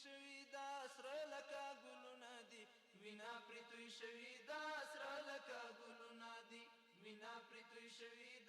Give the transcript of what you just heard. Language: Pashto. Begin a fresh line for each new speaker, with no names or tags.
توی شوي دا سره لکه ګلونه دي، وینا پرې توی شوي دا سره لکه ګلونه دي، وینا پرې توی شوي